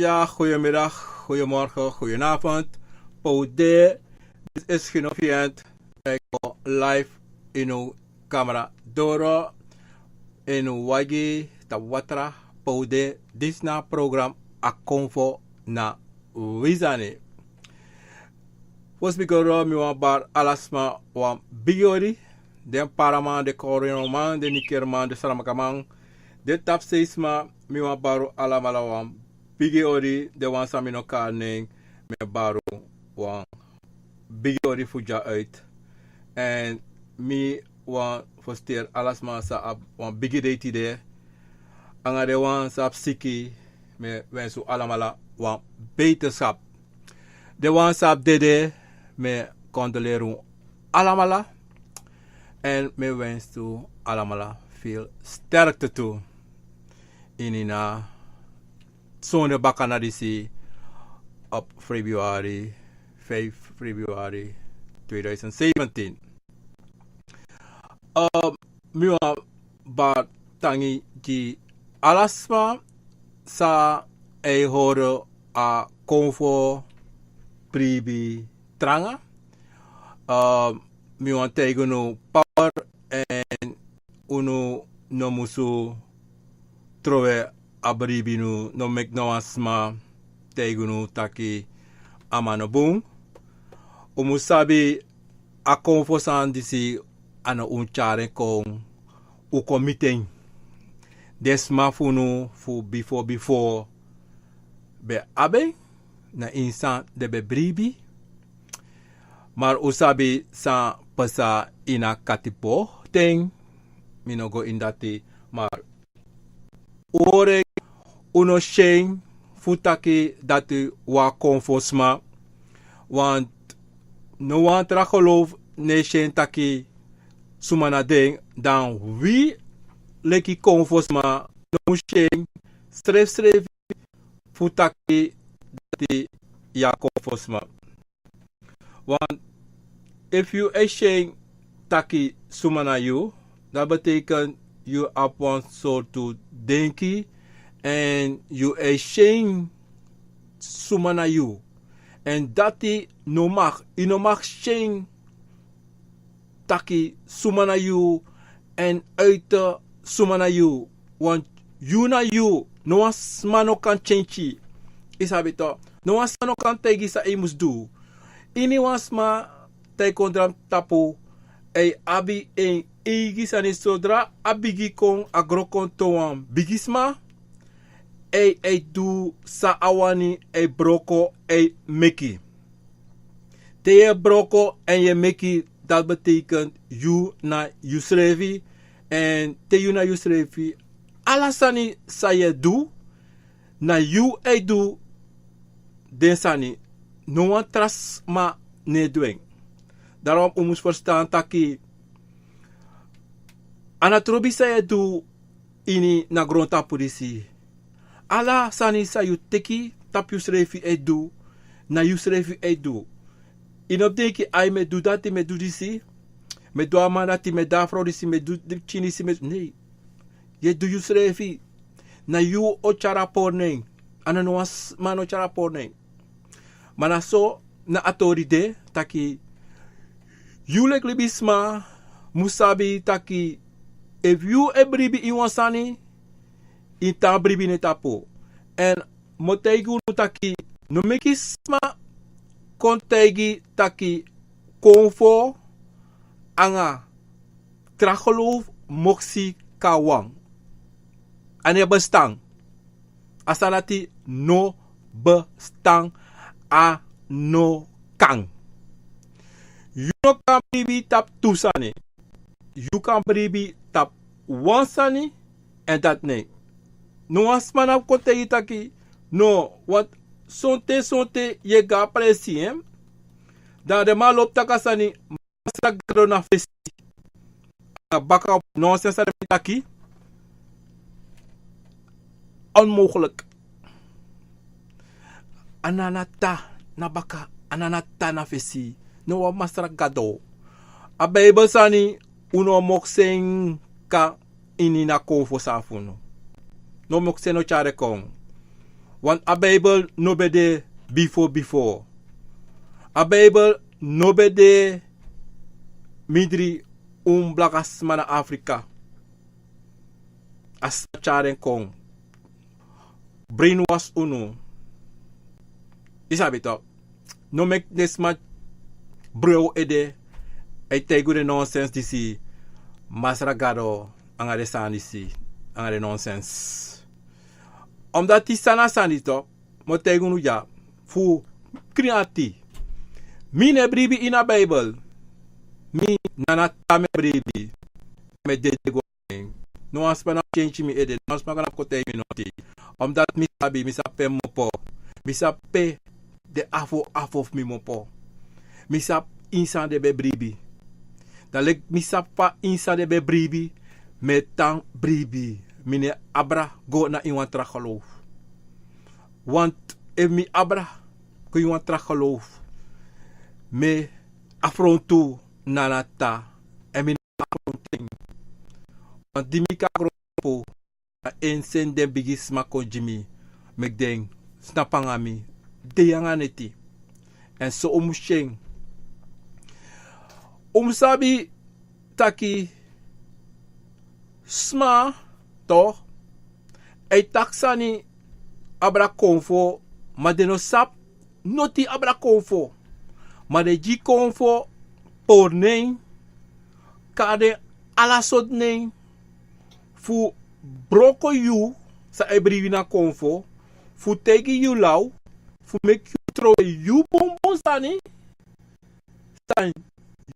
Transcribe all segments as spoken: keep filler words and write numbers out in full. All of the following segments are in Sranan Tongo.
Goedemiddag, goedemorgen, goedenavond. Pode, dit is Gino Fiant. Kijk live in uw camera doro, in uw wagi, tawatra, pode, disna program Akonfo na Wizani. Fosi mi go doro, mi wani bari ala sma wan bigi odi. Den paraman, den korianman, den nikerman, den saramakaman, den tapu sei sma, mi wani bari alamala wan bigi odi. Den wan san mi no kari nen, mi e bari wan bigi odi fu dya uit. Èn mi wani feliciteri ala sma san abi wan bigi dei tide. Nanga den wan san abi siki, mi e wensi un alamala wan beterschap. Den wan san abi dede, mi e kondoleri un alamala. Èn mi e wensi un alamala veel sterkte tu. Ini na sonde bakana disi op februari, vijf februari tweeduizend zeventien. Eh, mi wani bari tangi gi ala sma san e hori Akonfo bribi tranga. Eh, mi wani taigi unu power, èn unu no musu trowe a bribi, unu no meki no wan sma taigi unu taki a man no bun. Un musu sabi, Akonfo sani disi, a no un tyari en kon, un kon miti en. Den sma fu unu fu bifo bifo ben abi en, na ini san den ben bribi. Ma un sabi san pasa ini a katipo ten, mi no go ini dati, ma un hori en, un no syen fu taki dati wan Akonfo sma. Want no wan tra geloof no e syen taki suma na den, dan wi leki Akonfo sma no mu syen srefsrefi fu taki dati yu Akonfo sma. Want efu yu e syen taki suma na yu, dati betekent yu abi wan sortu denki, èn yu e syen suma na yu. Èn dati no mag, yu no mag syen taki suma na yu, èn uiti suma na yu. Want yu na yu, no wan sma no kan tyentyi. Yu sabi tok, no wan sma no kan taigi san yu mus du. Ini wan sma taikondra tapu, a e abi en eigi sani. Sodra a bigi kon, a gron kon toon wan bigi sma, a e, a e du san a wani, a e broko, a e meki. Te yu e broko èn yu e meki, dati betekent yu na yusrefi. Èn te yu na yusrefi, ala sani san yu e du, na yu e du den sani. No wan tra sma no e du en. Daarom un mus ferstan taki a na trobi san yu e du ini na grontapu disi. Ala sani san yu teki tapu yusrefi e du, na yusrefi e du. Yu no mus denki, ai, mi e du dati, mi e du disi, mi e du a man dati, mi e du a frow disi, mi e du pikin disi, mi e du, nei. Yu e du yusrefi. Na yu o tyari a pori nen. A no no wan sma no tyari a pori nen. Ma na so na a tori de, taki yu leki libisma mus sabi taki efu yu e bribi ini wan sani, yu tan bribi na en tapu. Èn mi o taigi unu taki, no meki sma kon taigi taki Akonfo anga tra geloof moksi kon na wan. A no e bestan. A sani dati no bestan, a no kan. Yu no kan bribi tapu tu sani. Yu kan bribi tapu wan sani, èn dati nen. No wan sma no abi kon taigi taki, no, want sonten, sonten yu e go a presi, en dan den man lobi taki a sani, Masra Gado na fesi. A baka, no wan sma sa de mi taki. Onmogelijk. A no na ta na baka, a no na ta na fesi. No wan Masra Gado. A Bijbel sani, un no o moksi en kon ini na Akonfo sani fu unu. No moksi en, no tyari en kon. Want a Bijbel no ben de bifo bifo. A Bijbel no ben de mindri un blaka sma na Afrika. A sma tyari en kon. Brainwash unu. Yu sabi toch. No meki den sma brei un ede. A e taigi un den nonsens disi. Masra Gado anga den sani disi, anga den nonsens. Omdat yu sani a sani disi toch, mi o taigi unu dya fu krin ati. Mi no e bribi ini a Bijbel. Mi na na Tata mi e bribi. Mi e dede go. No wan sma no e kenki mi ede, no wan sma no e kon taigi mi noti. Omdat mi sabi, mi sabi pe mi opo. Mi sabi pe den afo afo fu mi opo. Mi sabi ini san den ben bribi. Dan leki mi sabi fa ini san den ben bribi, mi e tan bribi. Mi no e abra go na ini wan tra geloof. Want efu mi abra go ini wan tra geloof, mi e afrontu na na Tata. Èn mi no e afrontu en. Want di mi kon na grontapu, na en seni den bigisma kon gi mi, meki den snapu anga mi dei anga neti. Èn so un mus si en. Un mus sabi taki sma, toch, e taki sani abra konfo, ma den no sabi noti abra konfo. Ma den gi konfo pori nen, kari den ala sortu nen, fu broko yu san e bribi na konfo, fu taigi yu law, fu meki yu trowe yu bunbun sani, san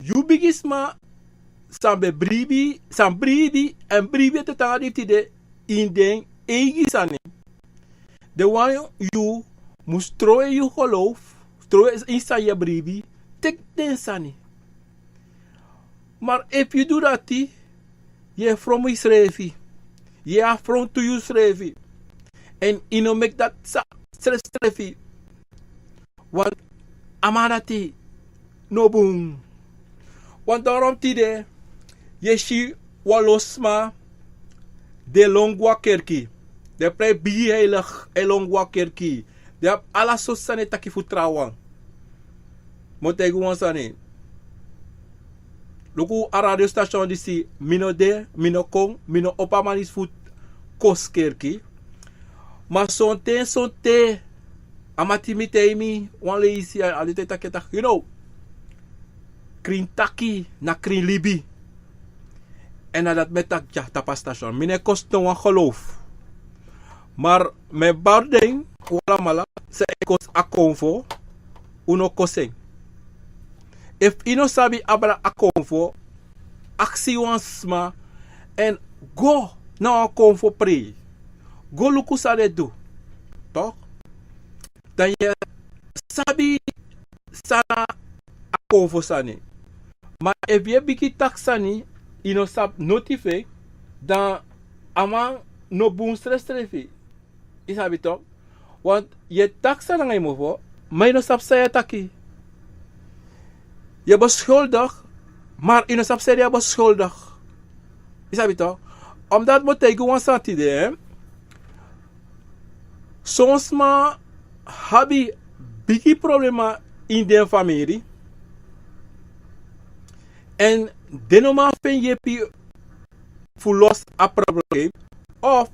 yu bigisma san ben bribi, san bribi, èn bribi ete te nanga den tide ini den eigi sani. Den wani yu mus trowe yu geloof, trowe ini san yu e bribi, teki den sani. Maar efu yu du dati, yu e fromu yusrefi, yu e afrontu yusrefi. Èn yu no meki dati san srefsrefi. Want a man dati no bun. Want daarom tide yu e si wan lo sma, den e lon go a kerki. Den e prei bigi heilig, e lon go a kerki. Den abi ala sortu sani e taki fu trawan. Mi o taigi wan sani. Luku a radio station disi, mi no de, mi no kon, mi no opo a man disi fu kosi kerki. Ma sonten, sonten, a mati mi taigi mi wan leisi, a, a leti e taki, taki, you know, krin taki na krin libi. Èn na dati mi e taki dya tapu a station. Mi no e kosi no wan geloof. Maar mi e bari den, un alamala, san e kosi a konfo, un no kosi en. Efu yu no sabi abra a konfo, aksi wan sma, èn go na wan konfo prei. Go luku san den e du. Toch? Dan yu e sabi san na a konfo sani. Ma efu yu e bigin taki sani, yu no sabi noti fu en, dan a man no bun srefsrefi. Yu sabi toch? Want yu e taki sani nanga yu mofo, ma yu no sabi san yu e taki. Yu e beschuldig, maar yu no sabi san yu e beschuldig. Yu sabi toch? Omdat mi o taigi wan sani tide, hè. Son sma abi bigi problema ini den famiri. Èn den no man feni yepi fu losi a problem. Of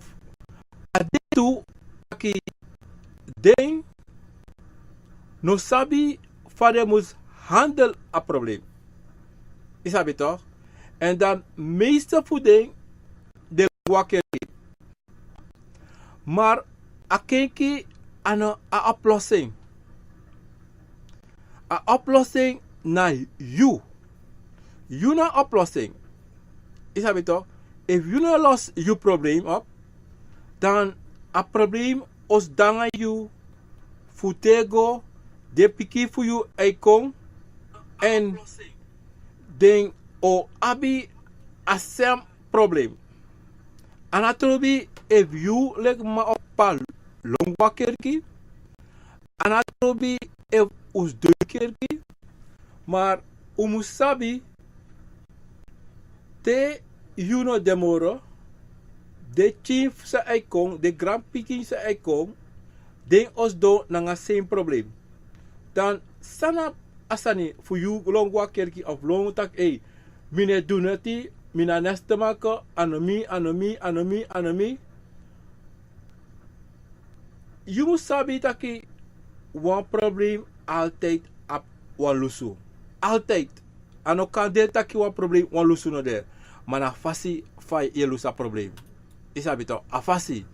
a de tu taki den no sabi fa den mus handel a problem. Yu sabi toch? Èn dan meeste fu den, den go a kerki. Maar a kerki a no a oplossing. A oplossing na yu. Yu na a oplossing. Yu sabi toch? Efu yu no losi yu problem op, dan a problem o sidon nanga yu fu tego, den pikin fu yu e kon, èn den o abi a sem problem. A no trobi efu yu leki mama of p'pa lon go a kerki. A no trobi efu un sidon ini kerki. Maar un mus sabi, te yu no de moro, den pikin san e kon, den granpikin san e kon, Den o sidon nanga srefi problem. Dan san na a sani fu yu lon go a kerki of lon taki: "Ei, mi no e du noti, mi na neste maka, a no mi, a no mi, a no mi, a no mi." Yu mus sabi taki wan problem altijd abi wan lusu. Altijd. A no kan de taki wan problem wan lusu no de. Ma na a fasi fa yu e lusu a problem. Yu sabi tok, a fasi.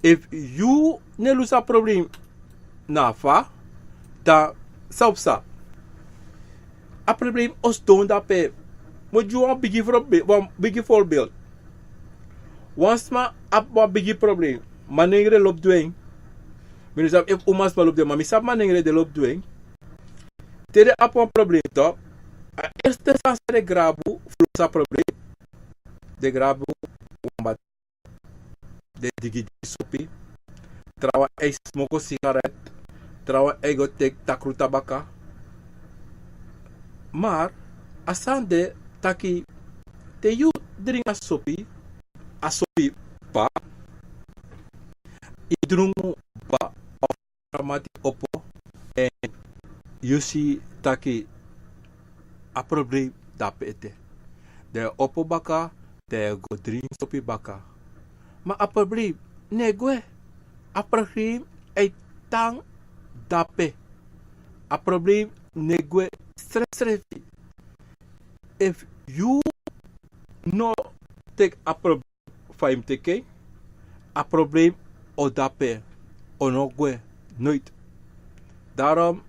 Efu yu no e lusu a problem na fa, dan san o psa? A problem o sidon dape. Mi o gi wan bigi voorbeeld, wan bigi voorbeeld. Wan sma abi wan bigi problem. Manengre lobi du en. Mi no sabi efu umasma lobi du en, ma mi sabi manengre den lobi du en. Te den abi wan problem tok, a eerste sani san den grabu fu lusu a problem, den grabu wan bata, den digi dringi sopi, trawan e smoko sigaret, trawan e go teki takru tabaka. Maar a sani de taki te yu dringi a sopi, a sopi ba, yu drungu ba, of a mati opo, èn yu si taki a problem dape ete. Dan yu opo baka, dan yu go dringi sopi baka. Ma a problem no e gwe. A problem e tan dape. A problem no e gwe srefsrefi. Efu yu no teki a problem fa yu mus teki en, a problem o dape, o no gwe, nooit. Daarom,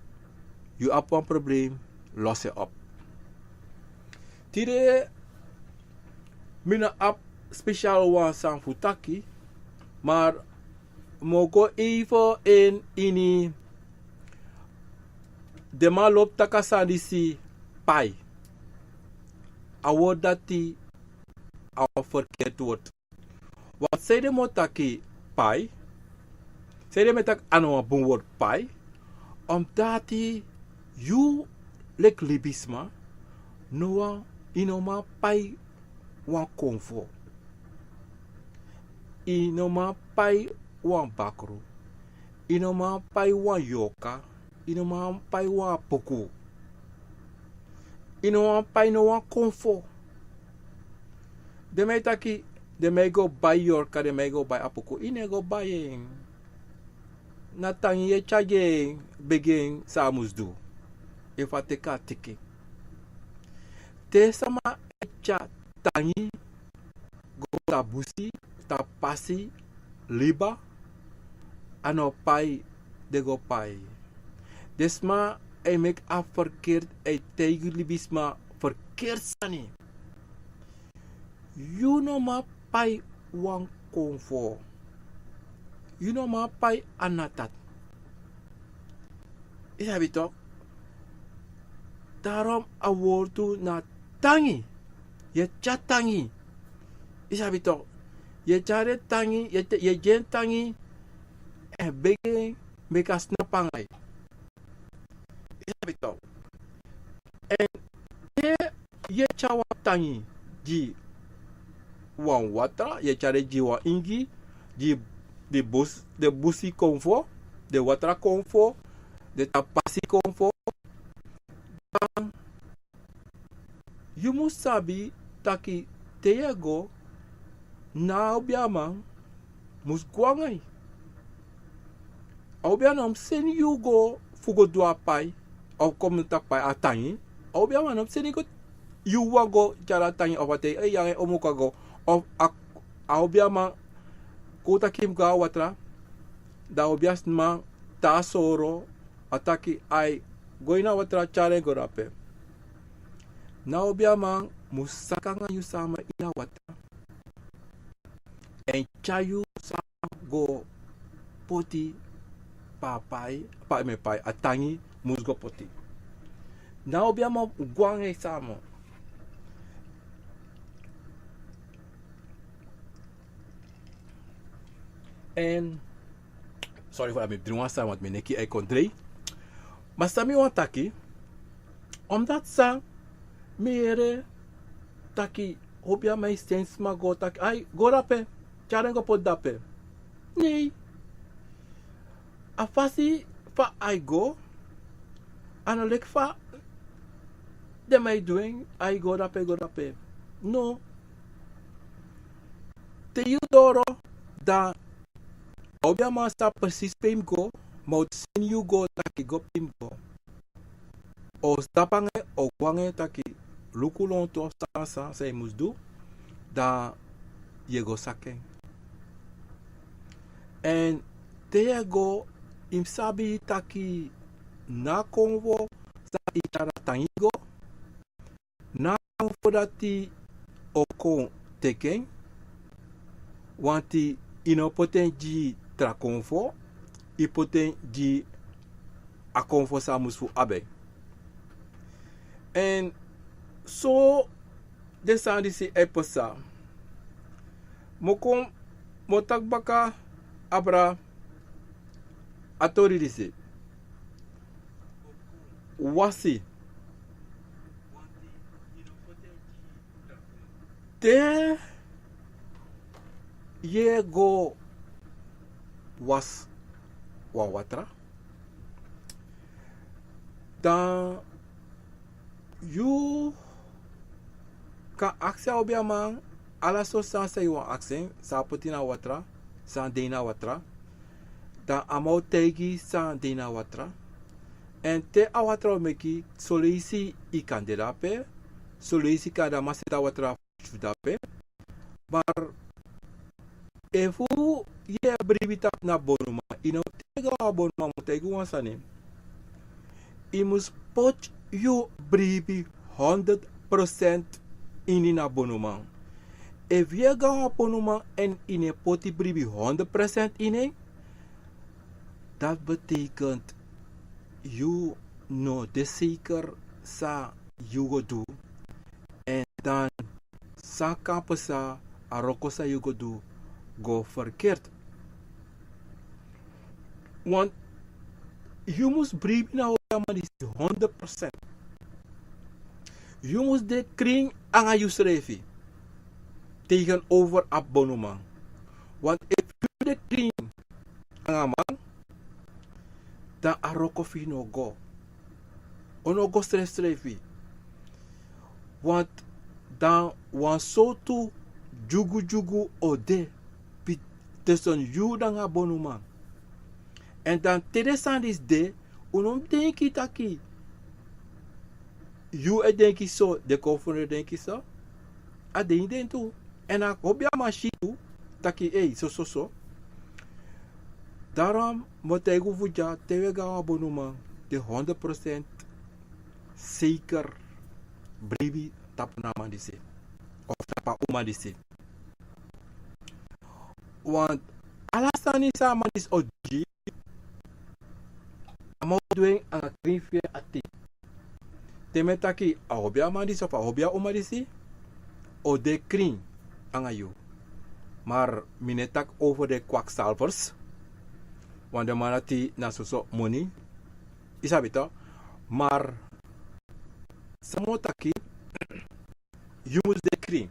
yu abi wan problem, los en op. Tide mi no abi speciaal wan sani fu taki, maar mi o go even in ini den man lobi taki a sani disi pai. A woord dati a wan verkeerd woord. Want sanede mi o taki pai, sanede mi e taki a no wan bun woord pai, omdat yu leki libisma no wan, yu no man pai wan konfo. Yu no man pai wan bakru. Yu no man pai wan yorka. Yu no man pai wan apuku. Yu no man pai no wan konfo. Den man e taki, den man e go bai yorka, den man e go bai apuku. Yu no e go bai en. Na tangi yu e tyari gi en, begi en san a mus du. Efu a teki, a teki. Te sama e tyari tangi go tapu busi, tapu pasi, liba, a no pai den go pai. Den sma e meki a verkeerd, e taigi libisma verkeerd sani. Yu no man pai wan konfo. Yu no man pai a natat. Yu sabi tok? Daarom a wortu na tangi. Yu e tyari tangi. Yu sabi tok? Yu e tyari tangi, yu e te-, yu e gi en tangi. Èn begi en meki a snapu anga yu. Yu sabi tok? Èn te yu e tyari wan tangi gi wan watra, yu e tyari gi wan ingi, gi den bus-, den busi konfo, den watra konfo, den tapu pasi konfo, dan yu mus sabi taki te yu e go, na a obiaman mus go anga yu. A obiaman no mus seni yu go fu go du a pai, of kon taki pai a tangi. A obiaman no mus seni yu go, yu wan go tyari a tangi, of a taigi yu anga en omu kon go, of a, a obiaman kon taki yu mus go a watra, dan a obiaman tan a soro, a taki ai, go ini a watra, tyari en go dape. Na a obiaman mus saka anga yu sama ini a watra. Èn tyari yu sama go poti pe a pai, pe a pai, a tangi mus go poti. Na a obiaman go anga yu sama. Èn, sorry fu dati, mi dringi wan sani, want mi neki e kon drei. Ma san mi wani taki, omdat san mi yere taki, obiaman e seni sma go taki, ai, go dape, tyari en go poti dape. Nei. a fasi fa a e go, a no leki fa den man e du en, a e go dape, go dape. No. Te yu doro, dan a obiaman sabi precies pe yu mus go, ma a o seni yu go taki go pe yu mus go. A o stap nanga en, a o go nanga en taki luku lontu san san san yu mus du, dan yu e go saka en. Èn te yu e go, yu mus sabi taki na a konfo san yu tyari a tan yu go, na a konfo dati o kon teki en, want yu no poti en gi tra konfo, yu poti en gi a konfo san a mus fu abi en. Èn so den sani disi e pasa. Mi o kon, mi o taki baka abra a tori disi. Wasi. Te yu e go wasi wan watra, dan yu kan aksi a obiaman ala sortu sani san yu wani aksi en, san a poti na watra, san de ini a watra. Dan a man o taigi san de ini a watra. Èn te a watra o meki, son leisi yu kan de dape, son leisi kande a man seti a watra fu dape. Ma efu yu e bribi tapu na bonuman, yu no taigi a bonuman, mi o taigi wan sani. Yu mus poti yu bribi honderd procent ini na bonuman. Efu yu e go na wan bonuman èn yu no e poti bribi honderd procent ini en, dat betekent yu no de zeker san yu go du. Èn dan san kan pasa, a wroko san yu go du go verkeerd. Want yu mus bribi na a obiaman disi honderd procent. Yu mus de krin nanga yusrefi tegenover a bonuman. Want efu yu de krin nanga a man, dan a wroko fu yu no go. A no go srefsrefi. Want dan wan sortu dyugudyugu o de tussen yu nanga a bonuman. Èn dan te den sani disi de, un no mus denki taki yu e denki so, den konfo no e denki so. A de ini den tu. Èn a obiaman si tu taki ei, sososo. Daarom mi o taigi un fu dya, te wi e go na wan bonuman, de honderd procent zeker bribi tapu na a man disi of tapu a uma disi. Want ala sani san a man disi o du gi yu, a man o du en nanga krin fu en ati. Te mi e taki a obiaman disi of a obiauma disi o de krin nanga yu. Maar mi no e taki over den kwakzalvers. Want den man dati na soso moni. Yu sabi toch. Maar san mi o taki, yu mus de krin.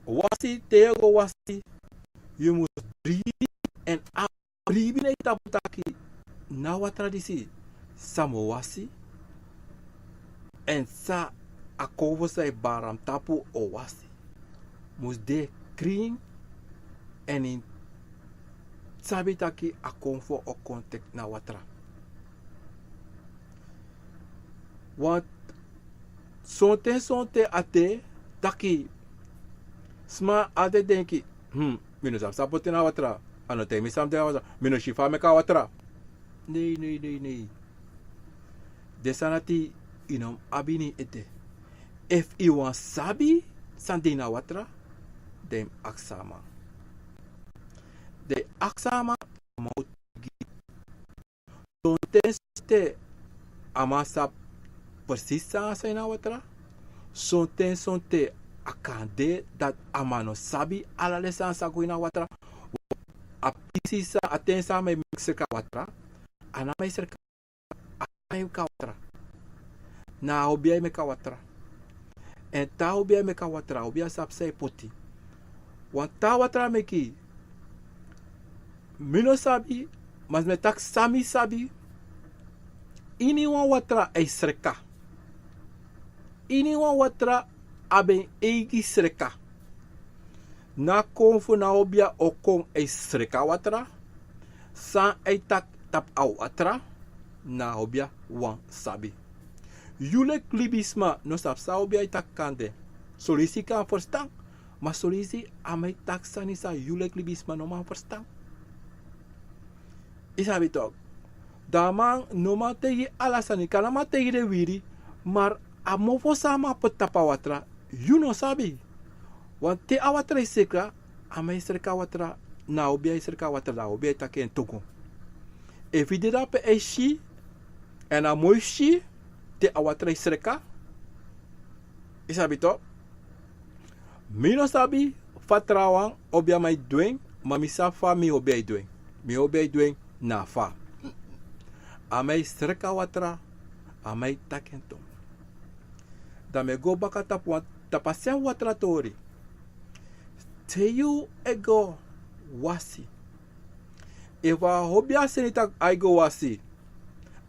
Wasi, te yu e go wasi, yu mus bribi èn abi bribi na yu tapu taki na a watra disi san mi o wasi, èn san a konfo san e bari na mi tapu o wasi, mus de krin. Èn yu sabi taki a konfo o kon teki na watra. Want sonten sonten a de taki sma altijd denki, hmm, mi no sabi san poti na watra. A no taigi mi san de na watra. Mi no si fa a meki a watra. Nei, nei, nei, nei. Den sani dati yu no mus abi na yu ete. Efu yu wani sabi san de na watra, dan yu mus aksi a man. Dan yu aksi a man, a man o taigi yu. Sonten sonten a man sabi precies san san de na watra. Sonten sonten a kan de dati a man no sabi ala den sani san go ini a watra. A pisi san, a ten san a man e meki sreka watra, a no a man e sreka, a man e meki a watra. Na a obia e meki a watra. Èn te a obia e meki a watra, a obia sabi san e poti. Wan taa watra meki, mi no sabi, Ma mi e taki san mi sabi. Iniwan watra e sreka. Iniwan watra abi en eigi sreka. Na kon fu na obia o kon e sreka watra. San e taki tapu a watra, na obia wan sabi. Yu leki libisma no sabi san obia e taki kande. Solisi kan ferstan. Ma solisi a man e taki sani san yu leki libisma no man ferstan. Yu sabi tok. Dan a man no man taigi ala sani, kan a man taigi den wiri. Mar a mofo san a man poti tapu a watra, yu no sabi. Wanten a watra e sreka, a man e sreka watra. Na obia e sreka watra, na obia e taki en tongo. Efu yu de dape e si, èn a moi si te a watra e sreka. Yu sabi tok. Mi no sabi fa trawan obiaman e du en, ma mi sabi fa mi obia e du en. Mi obia e du en na fa a man e sreka watra, a man e taki en tongo. Dan mi e go baka tapu wan, tapu a seni watra tori. Te yu e go wasi, efu a obia seni taki a e go wasi,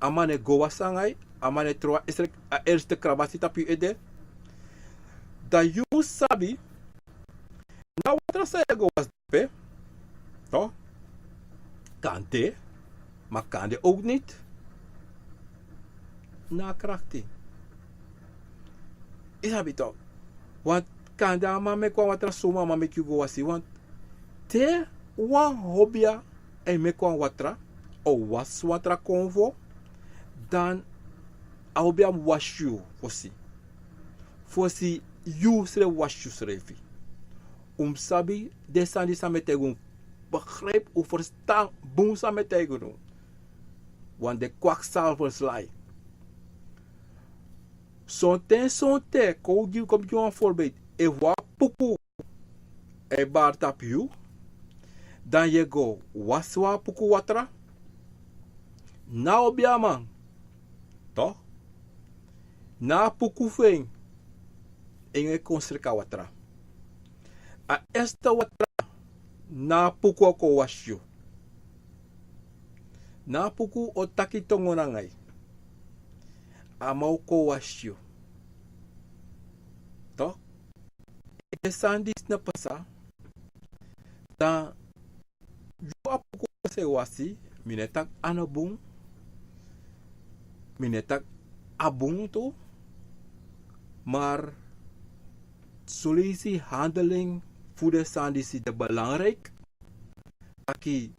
a man e go wasi nanga yu, a man e tron a erste, a erste krabasi tapu yu ede. Dan yu mus sabi, na watra san yu e go wasi dape, no? Kande, ma kande ook niet. Na krakti. Yu sabi tok. Want kande a man meki wan watra suma, a man meki yu go wasi. Want te wan obia e meki wan watra, o wasi wan tra konfo, dan a obia mus wasi yu fosi. Fosi yu srefi wasi yusrefi. Un mus sabi den sani disi san mi e taigi unu. Begrijp, un ferstan bun san mi e taigi unu. Want den kwakzalvers lai. Sonten, sonten, kon un gi, kon mi gi wan voorbeeld. Efu wan puku e bari tapu yu, dan yu e go wasi wan puku watra. Na obiaman, toch? Na a puku fu en e kon sreka watra. A erste watra, na a puku o kon wasi yu. Na a puku o taki tongo nanga yu. A man o kon wasi yu. Toch? Efu den sani disi no pasa, dan yu a puku san e wasi, mi no e taki a no bun, mi no e taki a bun tu, maar son leisi handeling fu den sani disi de belangrijk. Taki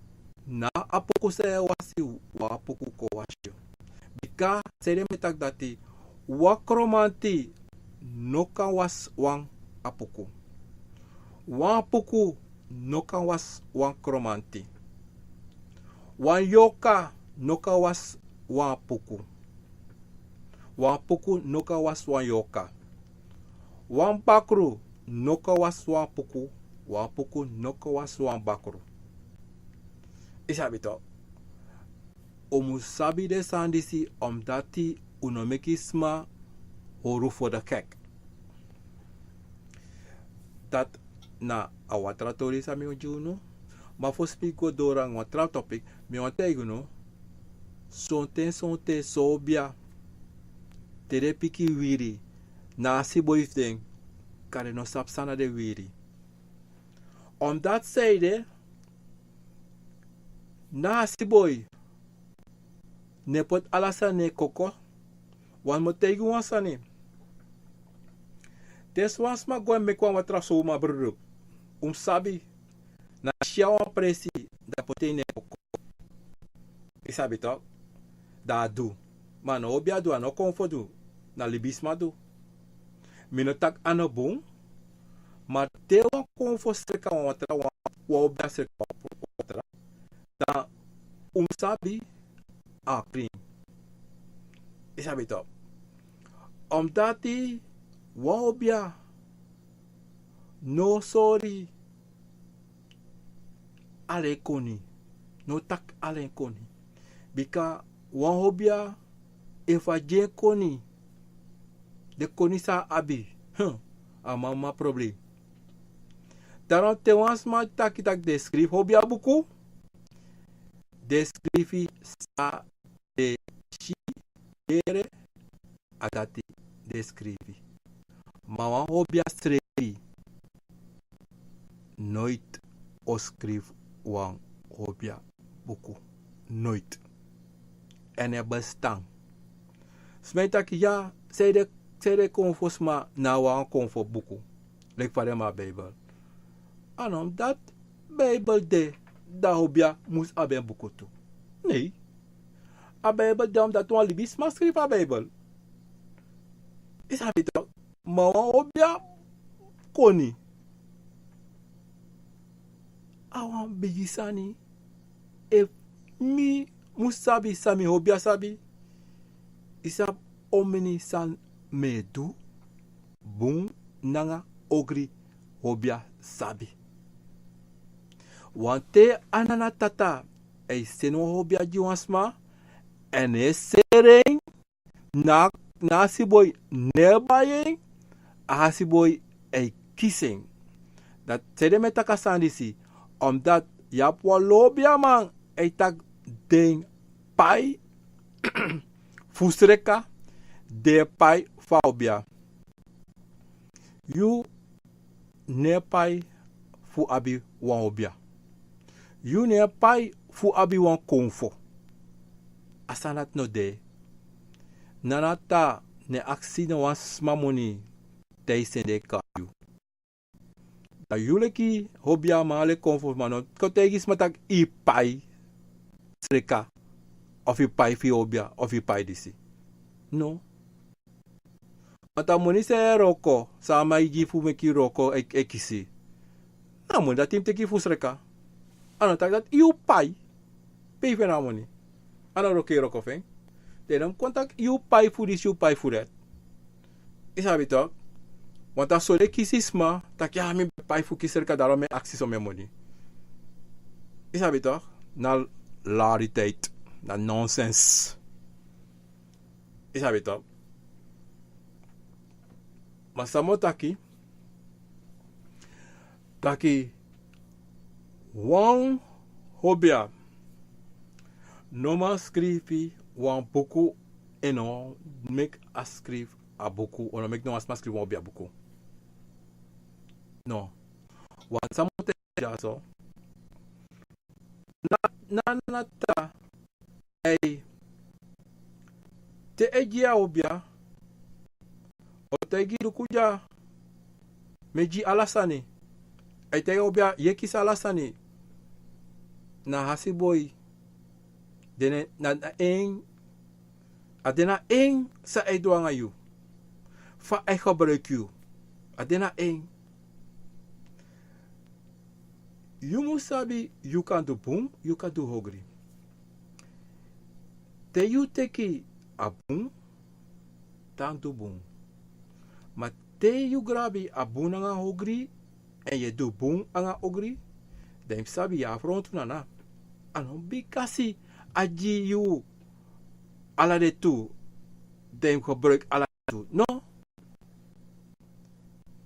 na a puku san e wasi, wan puku kon wasi yu. Bika sede mi e taki dati, wan kromanti no kan wasi wan a puku. Wan puku no kan wasi wan kromanti. Wan yorka no kan wasi wan puku. Wan puku no kan wasi wan yorka. Wan bakru no kan wasi wan puku. Wan puku no kan wasi wan bakru. Yu sabi toch. Un mus sabi den sani disi, omdat un no meki sma hori unu voor de gek. Dati na a wan tra tori san mi o gi unu. Ma fosi mi go doro nanga wan tra topic, mi wani taigi unu. Sonten, sonten, son obia, te den pikin wiri, na a siboi fu den, kande den no sabi san na den wiri. Omdat san ede, na a siboi no e poti ala sani na en koko. Want mi o taigi unu wan sani. Te wan sma go e meki wan watra suma, brudu, un mus sabi, na a si a wan presi, dan a poti en na en koko. Yu sabi toch. Dan a du. Ma a no obia du, a no kon fu du. Na libisma du. Mi no taki a no bun. Ma te wan kon fu sreka wan watra, wan, wan obia sreka wan watra, dan un mus sabi a krin. Yu sabi toch. Omdat wan obia no sori ala en koni, no taki ala en koni. Bika wan obia, efu a gi en koni, den koni san a abi, hmm, a mama problem. Daarom te wan sma taki taki den skrifi obia buku, den skrifi san den si, yere, a dati den skrifi. Ma wan hobia srefi noiti o skrifi wan hobia buku. Noiti. Èn a e bestan. Sma e taki ya, san ede, san ede konfo sma na wan konfo buku. Leki fa den abi a Bijbel. A no dati Bijbel de, dan hobia mus abi en buku tu. Nee. A Bijbel de, omdat wan libisma skrifi a Bijbel. I sabi toch? Ma wan hobia koni. A wan bigi sani. Efu mi mus sabi san mi hobia sabi, i sabi omeni san mi e du, bun nanga ogri hobia sabi. Wanten a nana tata e seni wan hobia gi wan sma, èn a e seri en, na, na a siboi no e bai en, a siboi e kisi en. Dati, sanede mi e taki a sani disi, omdat yu abi wan lobiaman e taki den pai fu sreka, den pai fu a hobia. Yu no e pai fu abi wan hobia. Yu no e pai fu abi wan konfo. A sani dati no de. Nana tata no e aksi no wan sma moni te a e seni en kon gi yu. Dan yu leki hobiaman, leki konfo sma, no kon taigi sma taki yu pai sreka, of yu pai fu yu hobia, of yu pai disi. No. Want a moni san yu e wroko, san a man e gi fu meki yu wroko e, e kisi, na a moni dati yu mus teki fu sreka. A no taki dati yu pai. Pe yu feni a moni? A no wroko yu e wroko fu en. Dan yu no mus kon taki yu pai fu disi, yu pai fu dati. I sabi toch? Want a so den e kisi sma, taki ya, mi ben pai fu kisi sreka, daarom mi e aksi so mi moni. I sabi toch? Na lariteit, na nonsens. I sabi toch? Ma san mi o taki, taki wan hobia no man skrifi wan buku, èn no meki a skrifi a buku, o no meki no wan sma skrifi wan hobia buku. No. Want san mi o taki dyaso, na, na, na tata, ei, te a e gi yu a hobia, a o taigi yu luku dya, mi e gi yu ala sani. A e taigi yu a hobia, yu e kisi ala sani. Na a siboi, den na, na en, a de na en san a e du nanga yu. Fa a e gebruiki yu. A de na en. Yu mus sabi, yu kan du bun, yu kan du ogri. Te yu teki a bun, dan du bun. Ma te yu grabi a bun nanga ogri, èn yu e du bun nanga ogri, dan yu mus sabi yu e frontu nana. A no bikasi a gi yu ala den tu, dan yu gebruiki ala den tu. No.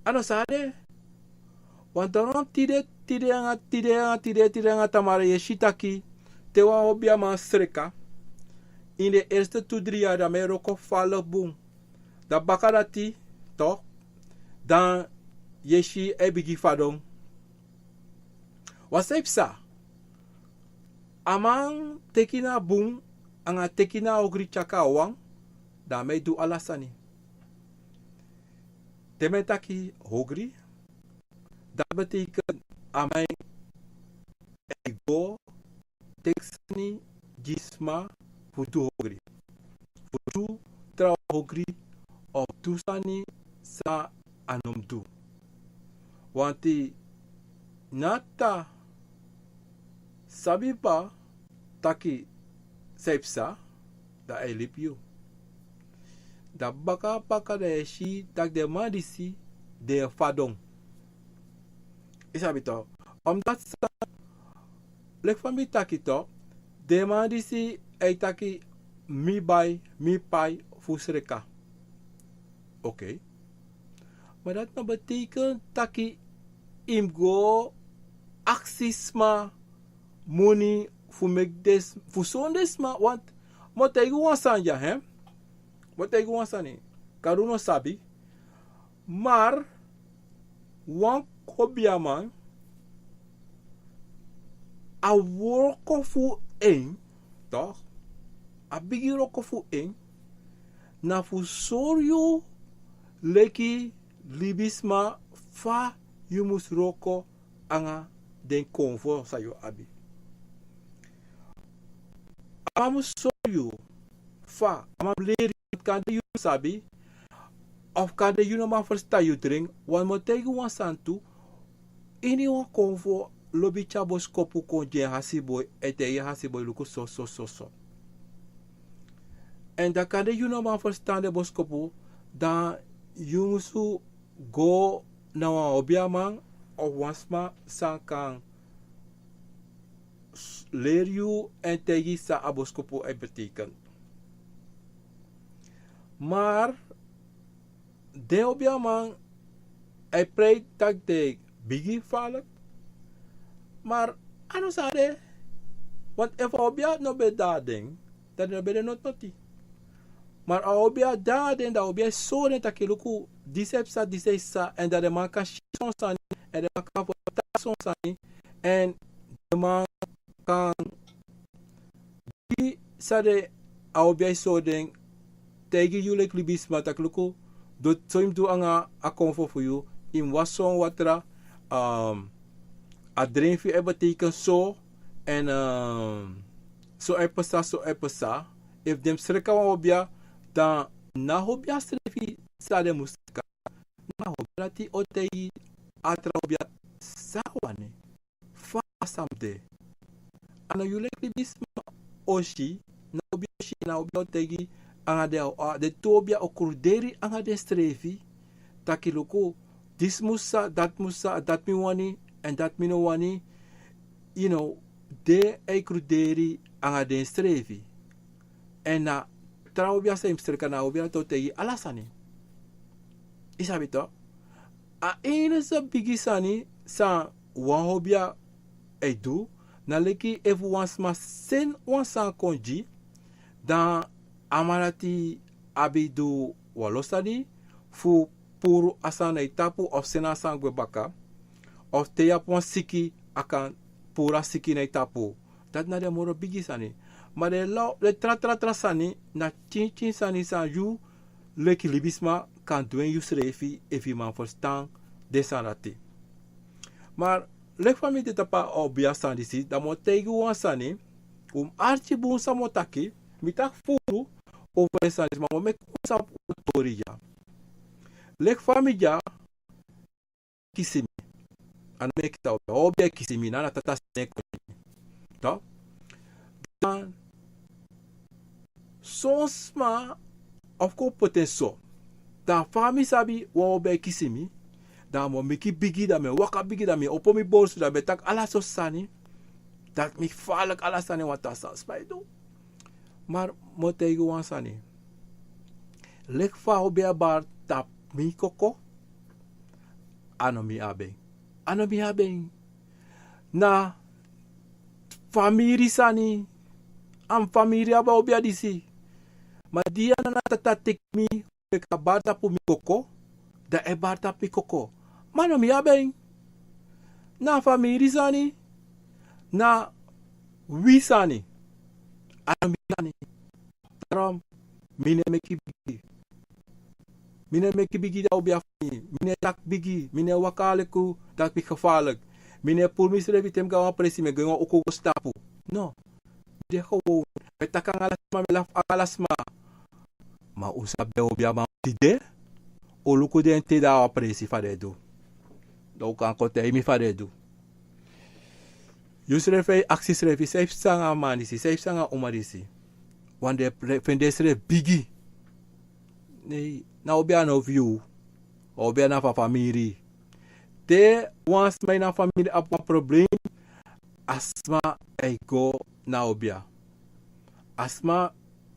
A no so a de. Want dan tide, tide nanga, tide nanga, tide, tide nanga tamara yu e si taki, te wan hobiaman sreka, ini den eerste tu dri yari dan mi e wroko fala bun. Dan baka dati, toch, dan yu e si a e bigin fadon. Wan san e psa. A man teki na bun, anga teki na ogri tyari kon na wan, dan a man e du ala sani. Te mi e taki ogri, dati betekent a man e go teki sani gi sma fu du ogri. Fu du trawan ogri, of du sani san a no mus du. Want na tata sabi taki san e psa, dan a e libi yu. Dan baka baka dan yu e si taki den man disi den e fadon. I sabi toch? Omdat san, leki fa mi taki toch, den man disi e taki mi bai, mi pai fu sreka. Oké. Ma dati no betekent taki yu mus go aksi sma moni fu meki den s- fu soni den sma, want mi o taigi wan sani dya, hè? Mi o taigi wan sani. Kari un no sabi. Mar wan obiaman, a wroko fu en, toch, a bigi wroko fu en na fu sori yu leki libisma fa yu mus wroko nanga den konfo san yu abi. A man mus sori yu fa, a man mus leri yu, kande yu no sabi, of kande yu no man ferstan yu dren. Wan mi o taigi wan sani tu, ini wan konfo lobi tyari boskopu kon gi en hasi boi, e taigi en hasi boi luku so so so so. Èn dan kande yu no man ferstan den boskopu, dan yu musu go na wan obiaman of wan sma san kan s- leri yu èn taigi san a boskopu e beteken. Mar den obiaman e prei tak' den bigi falek. Mar a no san de, want efu a obia no ben de na den, dan den no ben de noti noti. Mar a obia de na den, dan a obia e sori den taki luku, disi e psa, disi e psa, èn dan den man kan si son sani, èn den man kan ferstan son sani, èn den man kan gi san den a obia e sori den, taigi yu leki libisma taki luku, du so yu mus du nanga a konfo fu yu, yu mus wasi son watra, um, a dren fu yu e beteken so, èn um, so e psa, so e psa. Efu den mus sreka wan obia, dan na a obia srefi san den mus sreka. Na a obia dati o taigi a tra obia san a wani, fa a sani de. A no yu leki libisma o si, na a obia o si, na a obia o taigi, nanga den, a- den tu obia o kruderi nanga densrefi. Taki luku, disi mus psa, dati mus psa, dati mi wani, èn dati mi no wani. Yu no, den e kruderi nanga densrefi. Èn na tra obia san yu mus sreka, na a obia dati o taigi ala sani. Yu sabi to? A enigste bigi sani san wan obia e du, na leki efu wan sma seni wan sani kon gi, dan a man dati abi du wan lo sani fu puru a sani na yu tapu of seni a sani gwe baka, of te yu abi wan siki, a kan puru a siki na yu tapu. Dati na den moro bigi sani. Ma den lo- den tra tra tra sani na pikin pikin sani san yu leki libisma kan du en yusrefi efu yu man ferstan den sani dati. Ma leki fa mi de tapu a obia sani disi, dan mi o taigi wan sani, un mus arki bun san mi o taki, mi taki furu over den sani disi, ma mi o meki un sabi un tori dya. Leki fa mi dya, kisi mi. A no mi e kisi a obia, a obia e kisi mi, na na tata seni en kon gi mi. To? Dan son sma of kon poti en so. Dan fa mi sabi wan obia e kisi mi, dan mi o meki bigi, dan mi e waka bigi, dan mi e opo mi borsu, dan mi e taki ala sortu sani. Dati mi falek ala sani wan tra sani sma e du. Ma mi o taigi wan sani. Leki fa a obia bari tapu mi koko, a no mi abi en. A no mi abi en. Na famiri sani. A famiri abi a obia disi. Ma di a nana tata teki mi, meki a bari tapu mi koko, dan a e bari tapu mi koko. Ma a no mi abi en. Na famiri sani. Na wi sani. A no mi sani. Daarom, mi no e meki bigi. Mi no e meki bigi den obia fu mi. Mi no e taki bigi. Mi no e waka leki taki mi gevaarlijk. Mi no e puru misrefi te mi go na wan presi, mi e go ini wan uku go slapu. No. Mi de gewoon. Mi e taki nanga ala sma, mi e lafu nanga ala sma. Ma un sabi den obiaman di de, un luku den te den na wan presi fa den e du. Dan un kan kon taigi mi fa den e du. Yusrefi e aksi yusrefi, san yu psa nanga a man disi, san yu psa nanga a uma disi. Wan den e feni densrefi bigi. Nei, na obia no fu yu. A obia na fu a famiri. Te wan sma ini a famiri abi wan problem, a sma e go na a obia. A sma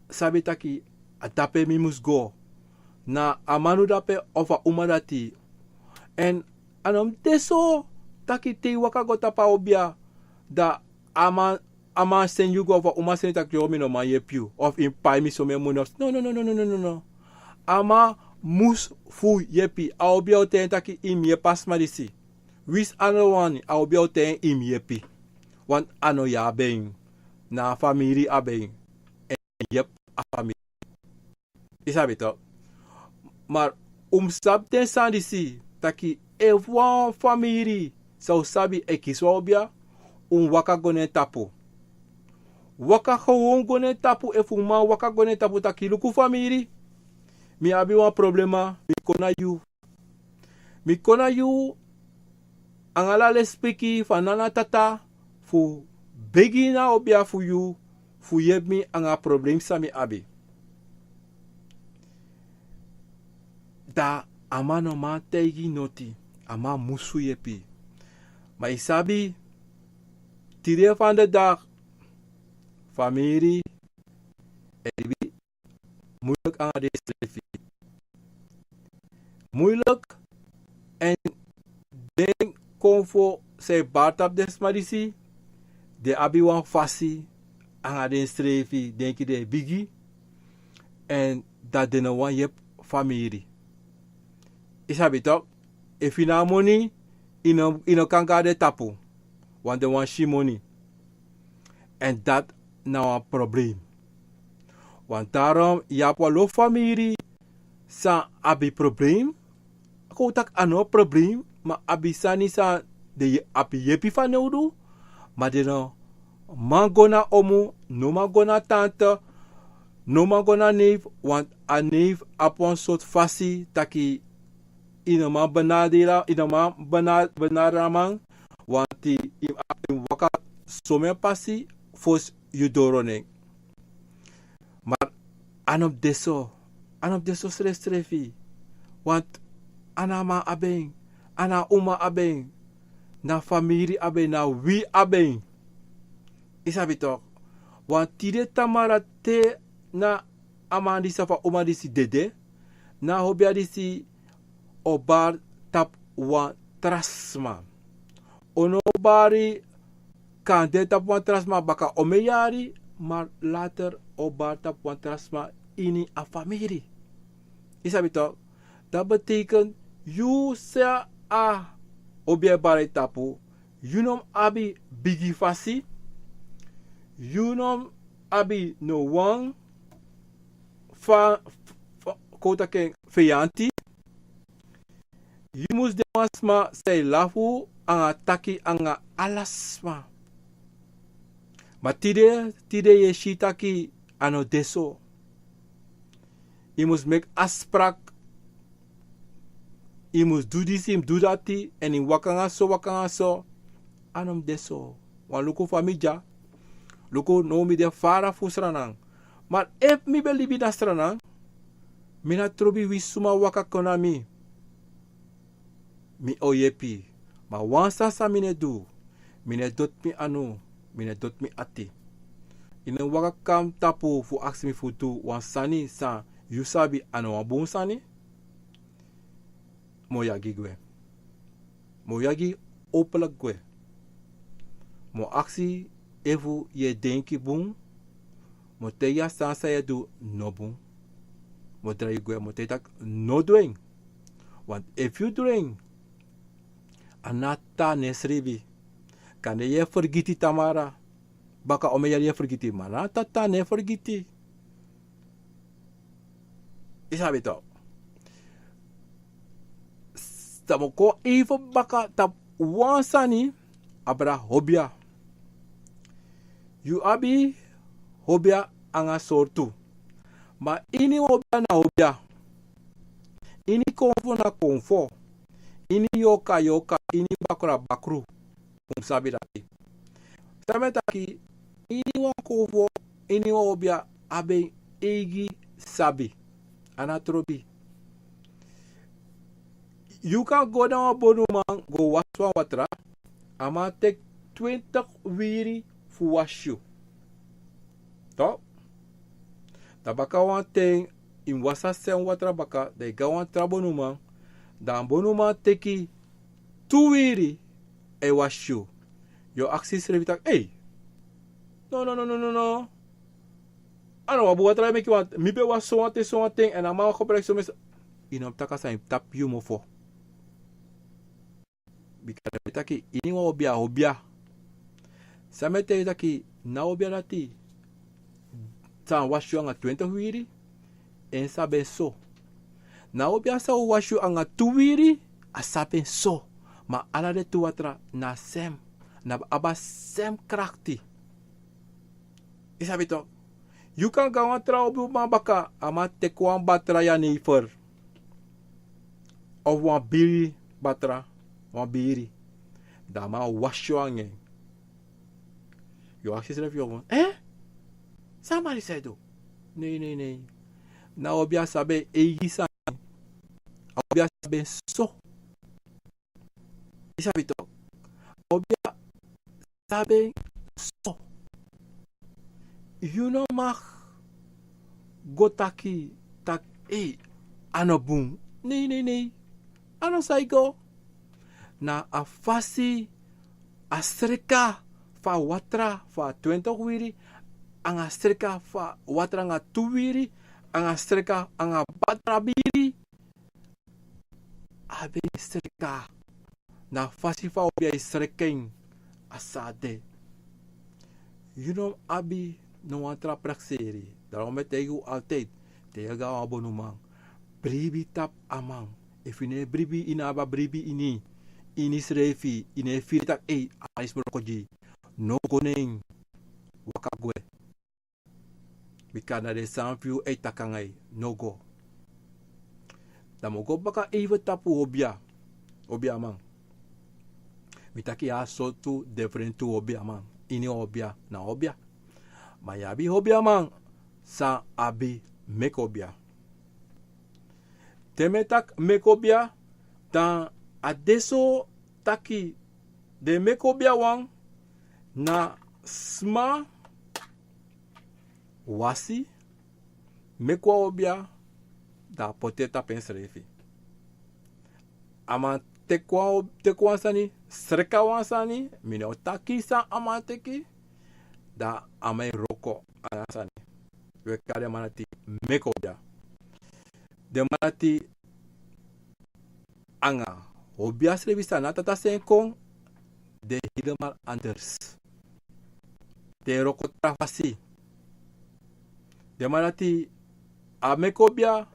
sabi taki a dape mi mus go. Na a manu dape of a uma dati. Èn a no mus de so taki te yu waka go tapu a obia, dan a man a man seni yu go, of a uma seni taki: "Yo, mi no man yepi yu, of yu mus pai mi somen moni." No, no, no, no, no, no, no. A man mus fu yepi. A obi a o ten taki yu mus yepi a sma disi. Wisi a no wani, a obi a o ten yu mus yepi. Want a no yu a ben. Na a famiri a ben. Èn yepi a famiri. Yu sabi tok. Ma un mus sabi den sani disi, taki efu wan famiri san un sabi e kisi wan obia, un mus waka go na en tapu. Waka gewoon go na en tapu, efu un man waka go na en tapu taki: "Luku famiri, mi abi wan problema, mi kon na yu." Mi kon na yu anga ala lespeki fu a nana tata fu begi na a obia fu yu fu yepi mi anga a problem san mi abi. Da a man no man taigi noti, a man musu yepi. Ma yu sabi, tide fan de dag, famiri e libi muilik anga den srefi. Muilik, èn den konfo san e bari tapu den sma disi, den abi wan fasi anga den srefi, denki den e bigi, èn dati den no wani yepi famiri. Yu sabi tok, efu yu no abi moni, yu no, yu no kan go na den tapu, want den wani si moni. Èn dati na wan problem. Want daarom yu abi wan lo famiri san abi problem. Kon un taki a no problem, ma abi sani san den abi yepi fanowdu, ma den no man go na omu, no man go na tante, no man go na neef, want a neef abi wan sortu fasi taki yu no man benaderi, yu no man bena-, benaderi a man, want yu abi waka somen pasi fosi yu doro na en. Ma a no mus de so, a no mus de so srefsrefi. Want a na a man abi en, a na a uma abi en, na famiri abi en, na wi abi en. Yu sabi tok. Want tide tamara te na a man disi of a uma disi dede, na a obia disi o bari tapu wan tra sma. O no bari kande tapu wan tra sma baka omeni yari, ma later o bari tapu wan tra sma ini a famiri. Yu sabi tok, dati betekent yu san a obia e bari tapu, yu no mus abi bigi fasi, yu no mus abi no wan fa, fa, kon un taki en, feyanti. Yu mus de wan sma san e lafu anga taki anga ala sma. Ma tide, tide yu e si taki a no de so. Yu mus meki afsprak. Yu mus du disi, yu mus du dati, èn yu mus waka anga so, waka anga so. A no mus de so. Wan luku fa mi dya. Luku now mi de fara fu Sranan. Ma efu mi ben libi na Sranan, mi no trobi winsi suma waka kon na mi, mi o yepi. Ma wan sani san mi no e du, mi no e doti mi anu, mi no e doti mi ati. Yu no waka kon na mi tapu fu aksi mi fu du wan sani san yu sabi a no wan bun sani. Mi o yagi gwe. Mi o yagi openlijk gwe. Mi o aksi efu yu e denki bun. Mi o taigi a sani san yu e du no bun. Mi o drai gwe, mi o taigi taki no du en. Want efu yu du en, a no a tata na en sribi. Kande yu e fergiti tamara. Baka omeni yari yu e fergiti, ma a no a tata na en fergiti. Yu sabi tok. San mi o kon even baka tapu wan sani, abra obia. Yu abi obia anga sortu. Ma ini wan obia na obia. Ini konfo na konfo. Ini yorka yorka, ini bakru na bakru. Un sabi dati. San mi e taki, ini wan konfo, ini wan obia abi en eigi sabi. A no a trobi. Yu kan go na wan bonuman go wasi wan watra, a man teki twintig wiri fu wasi yu. Tok. Dan baka wan ten yu mus wasi a sem watra baka, dan yu go na wan tra bonuman, dan a bonuman teki tu wiri e wasi yu. Yu o aksi yusrefi taki: "Ei, No, no, no, no, no, no. A no wan bun watra e meki wan, mi ben wasi sowan ten, sowan ten, èn a man kon presi so mi sa-, yu no mus taki a sani tapu yu mofo. Bika den taki, ini wan obia, obia. San mi e taigi yu taki, na obia dati, san wasi yu anga twenti wiri, en sabi en so. Na obia san wasi yu anga tu wiri, a sabi en so. Ma ala den tu watra na sem, na abi a sem krakti. Yu sabi tok. Yu kan go na wan tra obiman baka, a man teki wan batra jenever. Of wan biri batra, wan biri. Dan a man wasi yu anga en. Yu o aksi yusrefi yu o, eh? San a man disi e du? Nei, nei, nei. Na obia sabi en eigi sani. A obia sabi en so. Yu sabi tok. A obia sabi en so. Yu no mag go taki, taki, ei, a no bun. Nei, nei, nei. A no san yu go. Na a fasi, a sreka fu a watra fu a twenti wiri, anga a sreka fu a watra anga tu wiri, anga a sreka anga batra biri. A ben sreka. Na a fasi fu a obia e sreka en, a so a de. Yu no abi no wan tra prakseri. Daarom mi e taigi yu altijd, te yu e go na wan bonuman, bribi tapu a man. Efu yu no e bribi, yu no abi a bribi ini, ini yusrefi, yu no e firi taki, ei, a man disi mi wroko gi. No go na en. Waka gwe. Bika na den sani fu yu e taki anga yu, no go. Dan mi o go baka even tapu obia, obiaman. Mi taki yu abi sortu diferenti obiaman. Ini obia na obia. Ma yu abi obiaman san abi meki obia. Te mi e taki meki obia, dan a de so taki den meki obia wan na sma wasi, meki wan obia, dan a poti en tapu ensrefi. A man teki wan ob-, teki wan sani, sreka wan sani, mi no taki san a man teki, dan a man e wroko anga a sani. Wi e kari den man dati meki obia. Den man dati anga obia srefi san na tata seni kon, den helemaal anders. Den e wroko tra fasi. Den man dati a meki obia,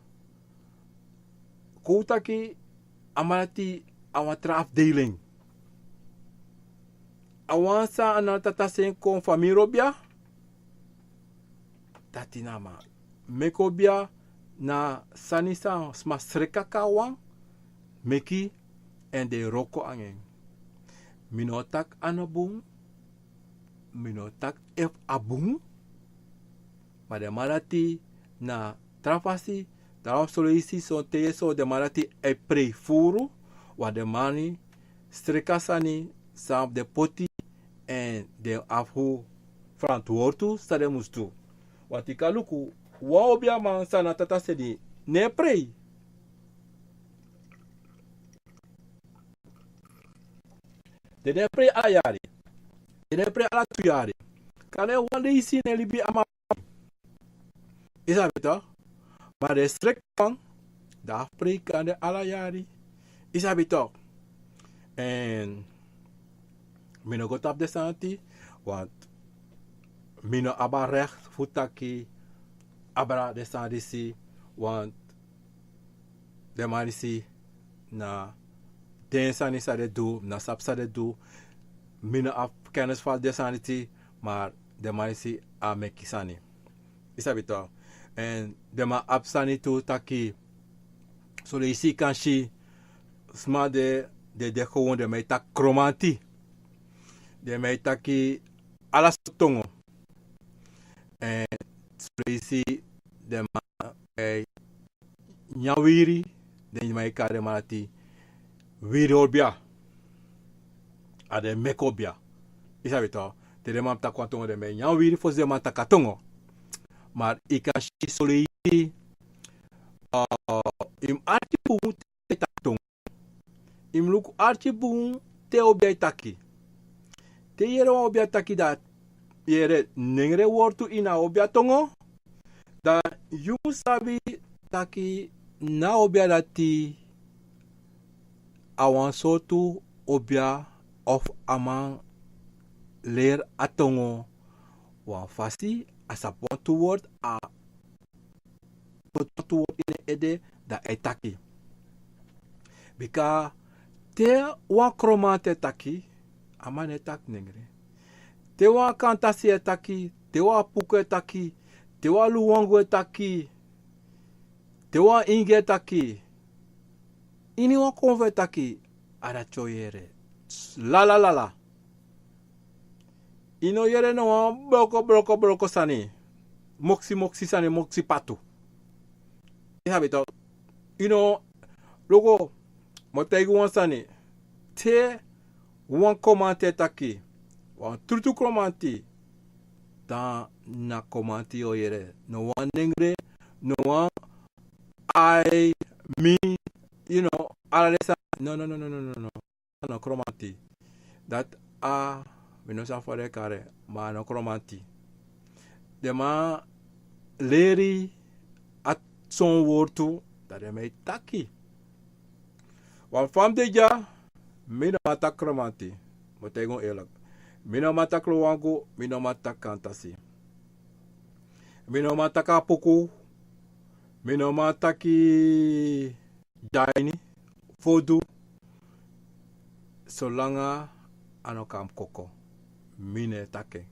kon un taki a man dati a wan tra afdeling. A wan san na tata seni kon famiri obia, dati na a man. Meki obia na sani san sma sreka kon na wan, meki, èn den e wroko anga en. Mi no taki a no bun, mi no taki efu a bun, ma den man dati na tra fasi, dan son leisi son ten so den man dati e prei furu, want den man sreka sani san den poti, èn den abi fu ferantwortu san den mus du. Want yu kan luku, wan obiaman san na tata seni, no e prei. Den no e prei ala yari. Den no e prei ala tu yari. Kande wan leisi den e libi a man. Yu sabi tok. Ma den sreka wan, dan a prei kande ala yari. Yu sabi tok. Èn mi no go tapu den sani dati, want mi no abi a recht fu taki abra den sani disi, want den man disi na den sani san den du, mi no sabi san den du. Mi no abi kennis fu den sani disi, ma den man disi a meki sani. Yu sabi tok. Èn den man abi sani tu taki, son leisi yu kan si sma de, den de gewoon, den man e taki Kromanti. Den man e taki ala sortu tongo. Èn son leisi den man e nyan wiri, den man e kari den man dati wiri obia. A den meki obia. Yu sabi tok. Te den man taki wan tongo, den man e nyan wiri fosi den man taki a tongo. Ma yu kan si son leisi, eh, yu mus arki bun te yu e taki tongo. Yu mus luku arki bun te obia e taki. Te yu yere wan obia taki, dan yere nengre wortu ini a obia tongo, dan yu mus sabi taki na obia dati a wan sortu obia of a man leri a tongo wan fasi a sabi wantu word a poti wantu word ini en ede, dan a e taki. Bika te wan kromanti e taki, a man no e taki nengre. Te wan kantasi e taki, te wan puku e taki, te wan luwangu e taki, te wan ingi e taki, ini wan konfo e taki, a dati o yere. Lala lala. Yu no yere no wan broko broko broko sani, moksi moksi sani, moksi patu. Yu sabi tok. Yu no, luku, mi o taigi wan sani. Te wan kromanti e taki, wan trutu kromanti, dan na kromanti yu o yere. No wan nengre, no wan ai, mi, yu no, ala den sani. No no no no no no. A no kromanti. Dati a, mi no sabi fa den e kari en, ma a no kromanti. Den man leri a son wortu, dan den man e taki. Wan fa mi de dya, mi no man taki kromanti. Mi o taigi un eerlijk. Mi no man taki luwangu, mi no man taki kantasi. Mi no man taki apuku, mi no man taki dyaini, fodu, solanga a no kan koko, mi no e taki en.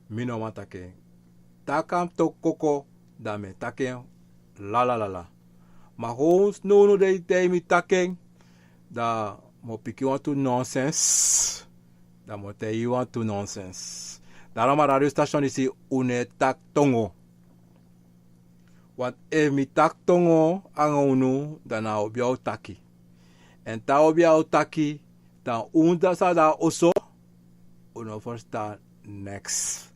Mi no man taki en. Te a kan toki koko, dan mi e taki en. Lala lala. Ma gewoon now now den e taigi mi taki en, dan mi o piki wantu nonsens. Dan mi o taigi yu wantu nonsens. Daarom a radio station disi, un no e taki tongo. Want efu mi taki tongo anga unu, dan na a obia o taki. Èn te a obia o taki, dan un san de na oso, un no ferstan neks.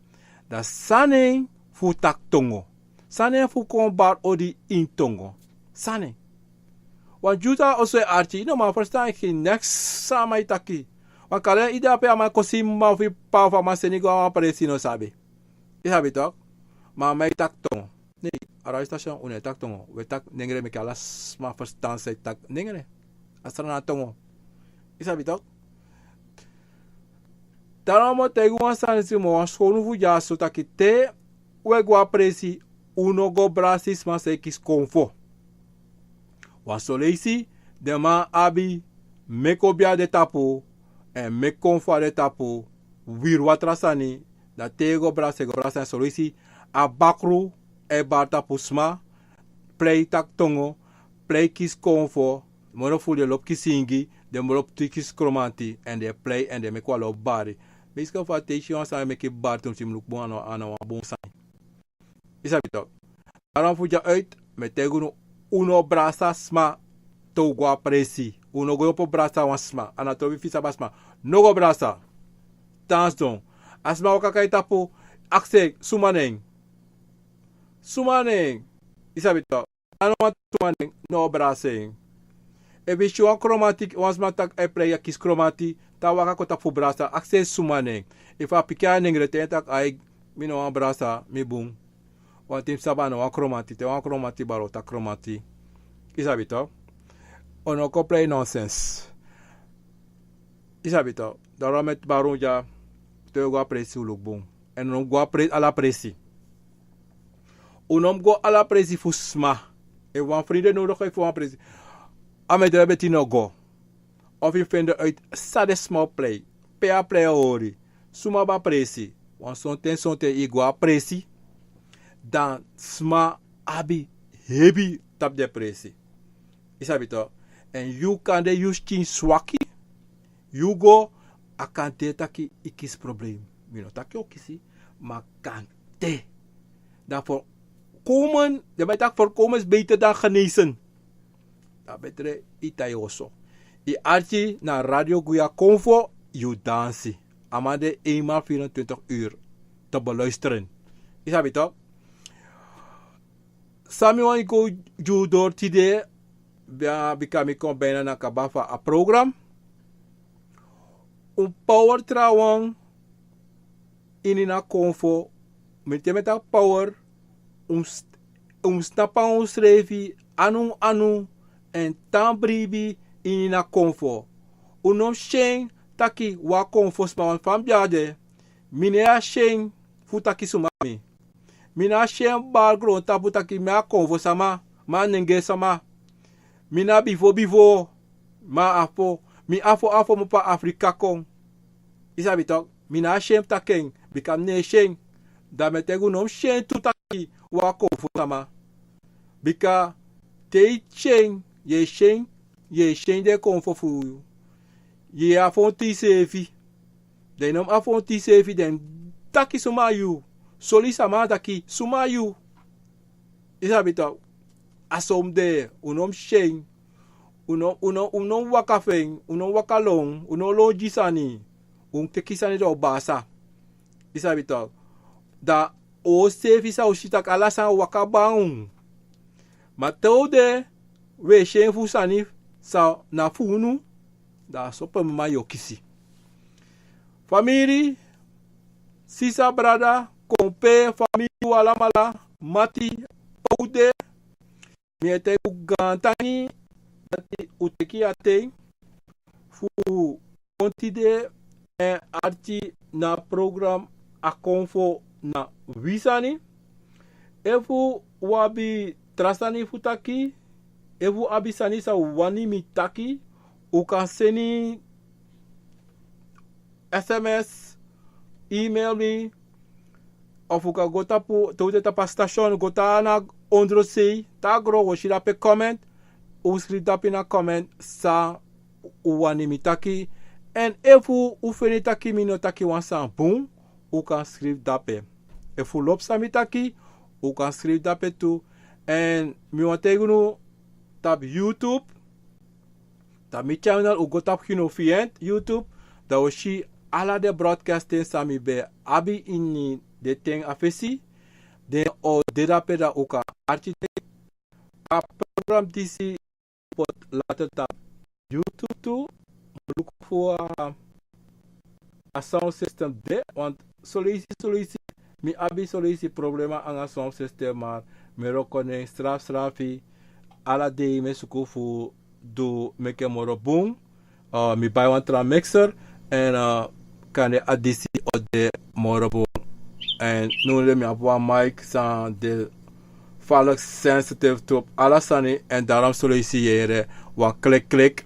Dan san na en fu taki tongo? San na en fu kon bari odi ini tongo? San na en? Wan dyusu na oso e arki, yu no man ferstan neks san a man e taki. Wan kalen yu de ape, a man kon si mama fu yu, p'pa fu a man seni go na wan presi, yu no sabi. Yu sabi tok. Ma a man e taki tongo. Nei, a radio station, un no e taki tongo. Un e taki nengre, meki ala sma ferstan san e taki nengre. A sani na tongo. Yu sabi tok. Daarom mi o taigi un wan sani, si mi o wan skownu fu dyaso taki te un e go a presi, un no go brasi sma san e kisi konfo. Wan son leisi den man abi meki obia de tapu, èn meki konfo a de tapu, wiri watra sani. Dan te yu e go brasi, e go brasi na son leisi a bakru e bari tapu sma, prei taki tongo, prei kisi konfo. Moro furu den lobi kisi ingi, den lobi kisi kromanti, èn den e prei èn den e meki wan lobi bari. Mi si kon fa te yu si wan sani meki bari, tu mus luku bun, a no wan bun sani. Yu sabi tok. Daarom fu dya uit, mi e taigi unu, un no brasa sma te un go a presi. Un no go opo brasa wan sma, a na trobi fisi abi a sma. No go brasa. Tan sidon. A sma waka kon na yu tapu, aksi en suma na en. Suma na en. Yu sabi tok. A no wani taki suma na en, no brasa en. Efu yu si wan kromanti, wan sma taki a e prei, a kisi kromanti, te a waka kon tapu fu brasa, aksi en suma na en. Efu a piki a nengre, te en taki ai, mi no wani brasa, mi bun. Wanten mi sabi a no wan kromanti, te wan kromanti bari, un taki kromanti. Yu sabi tok. Un no kon prei nonsens. Yu sabi tok. Daarom mi e bari un dya, te un go a presi un luku bun. Èn un no mus go a pre-, ala presi. Un no mus go ala presi fu sma. Efu wan frin de nowdigi fu wan presi, a mi e drai beti, no go. Efu yu fende uit san den sma o prei, pe a prei o hori, suma abi a presi. Wan sonten sonten yu go a presi, dan sma abi hebi tapu den presi. Yu sabi tok. Èn yu kande yu skin swaki, yu go, a kan de taki yu kisi problem. Mi no taki yu o kisi, ma kan de. Dan voorkomen, den man e taki voorkomen is beter dan genezen. Dan betre yu tan yu oso. Yu arki na Radio Guya Konfo, yu dansi. A man de eenmaal vierentwintig uur te beluisteren. Yu sabi tok. San mi wani go gi unu doro tide, bika mi kon bijna na kaba fu a program. Un power trawan, ini na konfo. Mi te mi e taki power, un mus- un mus tan panga unsrefi anu anu, èn tan bribi ini na konfo. Un no mus syen taki wan konfo sma, wan fa mi be de. Mi no e asyen fu taki suma mi. Mi no e asyen bari grontapu taki mi a konfo sama, mi a nengre sama. Mi na bifo bifo, mi a afo, mi afo afo mi opo a Afrika kon. I sabi tok, mi no e asyen fu taki en, bika mi no e syen. Da mi e taigi un, no mus syen tu taki wan konfo sama. Bika te i syen, yu e syen, yu e syen den konfo fu yu. Yu e afon tu iseefi. Den no mus afon tu iseefi, den taki suma yu. Soli sama taki suma yu. I sabi tok, a so mi de, un no mus syen. Un no, un no, un no waka fu en, un no waka lon, un no lon gi sani. Un teki sani dan un basa. I sabi tok. Da un seefi sa o si taki ala sani waka bun. Ma te un de, un e syen fu sani san na fu unu, da a so pe mama yu o kisi. Famiri, sisa, brada, konpe, famiri, un alamala, mati, pe un de, mi e taigi un gaantangi dati un teki a ten fu kon tide èn arki na program A Konfo na Wi Sani. Efu un abi tra sani fu taki, efu un abi sani san un wani mi taki, un kan seni sms, email mi, of un kan go tapu, te un de tapu a station, go tan na ondrosei, tan na gron, un o si dape comment, un skrifi dape na comment san un wani mi taki. Èn efu un feni taki mi no taki wan sani bun, un kan skrifi dape. Efu un lobi san mi taki, un kan skrifi dape tu. Èn mi wani taigi unu tapu YouTube, tapu mi channel, un go tapu Gino Fient YouTube, dan un o si ala den broadcasting san mi ben abi ini den ten a fesi. Den o de dape, dan un kan arki den. A program disi poti later tapu YouTube tu. Mi o luku fu a, a sound system de, want son leisi, son leisi mi abi son leisi problema nanga sound system, ma mi e wroko na en srafi srafi. Ala dei mi e suku fu du meki en moro bun. Uh, mi bai wan tra mixer, èn, uh, kande a disi o de moro bun. Èn now de mi abi wan mic san de falek sensitive tapu ala sani, èn daarom son leisi yu e yere wan klik klik.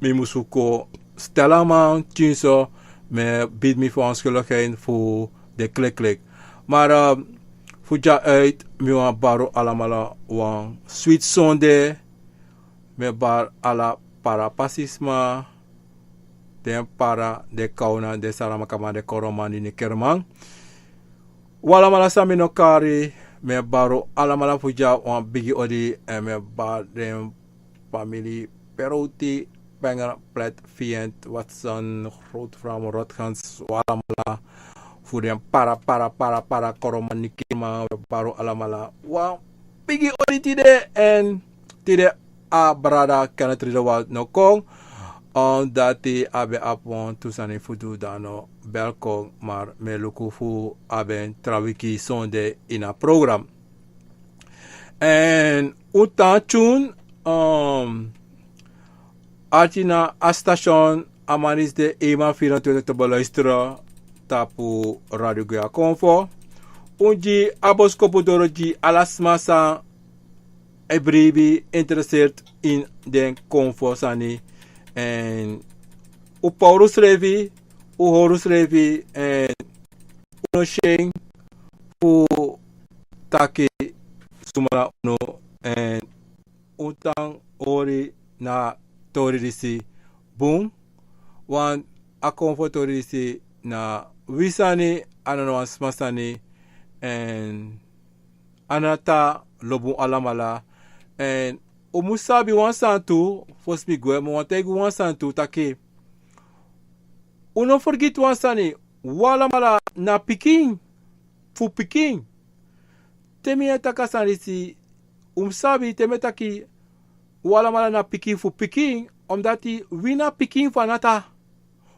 Mi musu kon stel a man tyin so, mi e bidi mi verontschuldiging fu den klik klik. Maar, uh, fu dya uit, mi wani bari un alamala wan switi sonde. Mi e bari ala para pasisma, den para, den kawna, den saramakaman, den koroman, den nikerman. Un alamala san mi no kari, mi e bari un alamala fu dya wan bigi odi, èn mi e bari den famiri Perouti, Penger, Plet, Fient, Watson, Groot Vram, Rotgans, un alamala fu den para, para, para, para, koroman, nikerman, mi e bari un alamala wan bigi odi tide. Èn tide a brada Kenneth Ridderwald no kon, omdat a ben abi wantu sani fu du, dan a no bel kon, maar mi e luku fu a ben tra wiki sonde ini a program. Èn un tan tune, um, arki na a station, a man disi de eenmaal vierentwintig te beluisteren tapu Radio Guya Konfo. Un gi a boskopu doro gi ala sma san e bribi interesseert in den konfo sani. Èn un pawru srefi, un hori srefi, èn un no syen fu taki suma na unu, èn un tan hori na tori disi bun. Want a konfo tori disi na wi sani, a no na wan sma sani, èn a no na tan. Lobi un alamala. Èn un mus sabi wan sani tu, fosi mi gwe, mi wani taigi un wan sani tu taki, un no fergiti wan sani, un alamala na pikin fu pikin. Te mi e taki a sani disi, un mus sabi te mi e taki un alamala na pikin fu pikin, omdat wi na pikin fu a Data.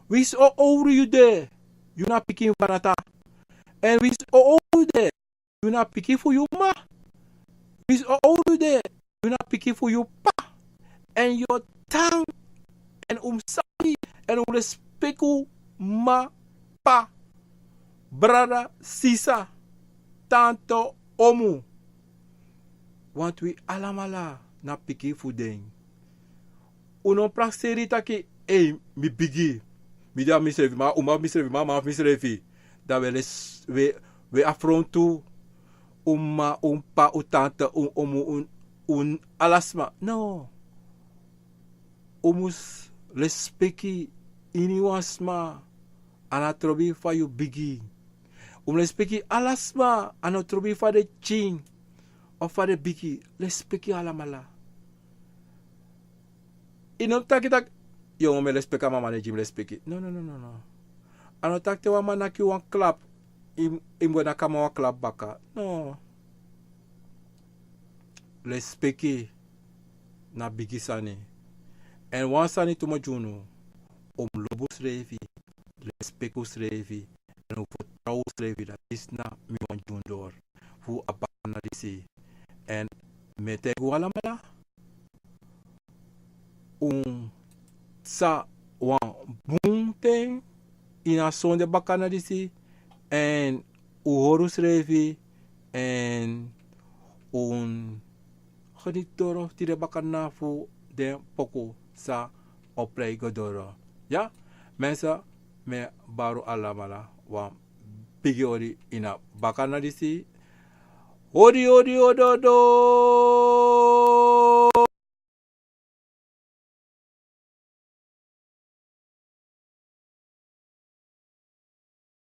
Winsi on owru yu de, yu na pikin fu a tata. Èn winsi owru de, yu na pikin fu yu m'ma. Winsi owru de, yu na pikin fu yu p'pa. Èn yu o tan, èn un mus sabi, èn un mus lespeki un m'ma, p'pa, brada, sisa, tante, omu. Want wi alamala na pikin fu den. Un no prakseri taki, ei, mi bigi. Mi de a misrefi, ma un man fu misrefi, ma man fu misrefi. Dan wi e les-, wi e, wi e afrontu un m'ma, un p'pa, un tante, un omu, un, un ala sma. No. Un mus lespeki iniwan sma, a no trobi fa yu bigi. Un mus lespeki ala sma, a no trobi fa den pikin of fa den bigi. Lespeki alamala. Yu no mus taki taki, yu no mus lespeki a mama, den gi mi lespeki. No, no, no, no, no. A no taki te wan man naki wan klap, yu, yu mus go naki a man wan klap baka. No. Lespeki na bigi sani. Èn wan sani tu mi o gi unu, un mus lobi unsrefi, lespeki unsrefi, èn un fertrow unsrefi, dati disi na mi wani gi unu doro fu a bakana disi. Èn mi e taigi un alamala, un sa wan bun ten ini a sonde bakana disi, èn un hori unsrefi, èn un geniti doro tide bakana fu den poku san o prei go doro. Ya, mensen, mi e bari un alamala wan bigi odi ini a bakana disi. Odi, odi, ododo.